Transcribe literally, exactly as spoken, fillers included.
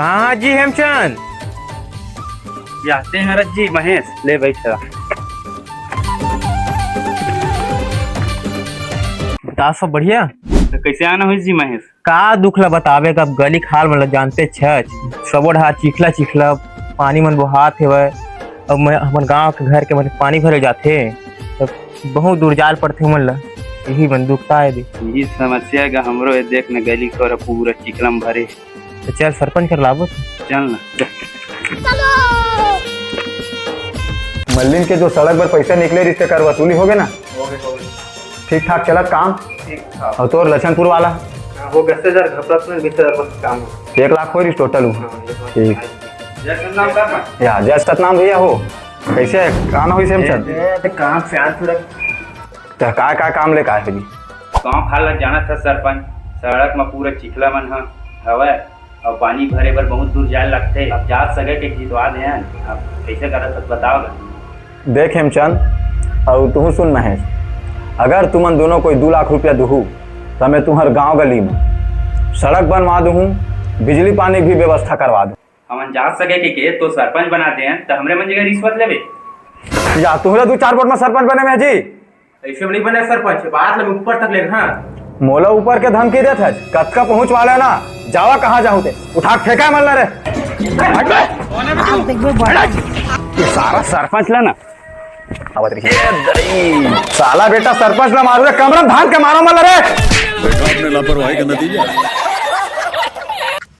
हाँ, हाँ जी, हेमचंद। या, ते हरत जी, महेश, ले बैठ जा। बता, सब बढ़िया? तो कैसे आना होइस जी, महेश? का दुख ला बतावे, अब गली खाल मन ला जानते छच, सबो डहार चिखला चिखला, पानी मन बोहात हेवय। अब मैं अपन गांव के घर के मन पानी भरे जाथे, तब बहुत दूर जाल पड़थे हमन ला, यही मन दुखता है दे। यही समस्या का हमरो ये देख न, गली खोर पूरा चिखला म भरे। तो चल, सरपंच कर लाबो। चल ना, चल। मल्लिन के जो सड़क बर पैसा निकले रिहिस, तेकर वसूली होगे ना? होगे, होगे। ठीक ठाक चलत काम? ठीक ठाक। अउ तोर लछनपुर वाला? हाँ, वो दस हजार घपलत में बीस हजार बस काम हो। एक लाख होय रिहिस टोटल हूँ। हाँ, एक लाख। ठीक। जय सतनाम सरपंच। या, जय सतनाम भैया हो। कैसे है? का ना होइस हेमचंद? ए, ए, काम से आज थोड़ा। तो का, का काम ले का है जी? गाँव खाल ल जानत हस सरपंच, सड़क म पूरा चिखला मन ह हवय। अउ पानी भरे बर बहुत दूर जाए लगथे। अब जात सगे के जितवा देन, अब कइसे करत हस बताव गा। देख हेमचंद, अउ तुहूँ सुन महेश, अगर तुमन दोनों कोई दू लाख रुपया दुहू, त मैं तुम्हर गांव गली में सड़क बनवा दूहूँ, बिजली पानी भी व्यवस्था करवा दूँ। हमन जात सगे के, के तो सरपंच बना देन, त हमरे मन जगह रिश्वत लेबे? या तुहरे दू चार वोट में सरपंच बने में जी? ऐसे नहीं बने सरपंच, बात ले ऊपर तक ले, हाँ। मोला ऊपर के धमकी देत हस, कतका पहुंच वाला ना, जावा कहाँ जाहू ते, उठा के फेंका मन ला रे। हट बे। ये सारा सरपंच ला ना, आवत रही। ए दई, साला बेटा सरपंच ला मारू रे, कमरा धान के मारा मन ला रे। बेटा, अपने लापरवाही का नतीजा है।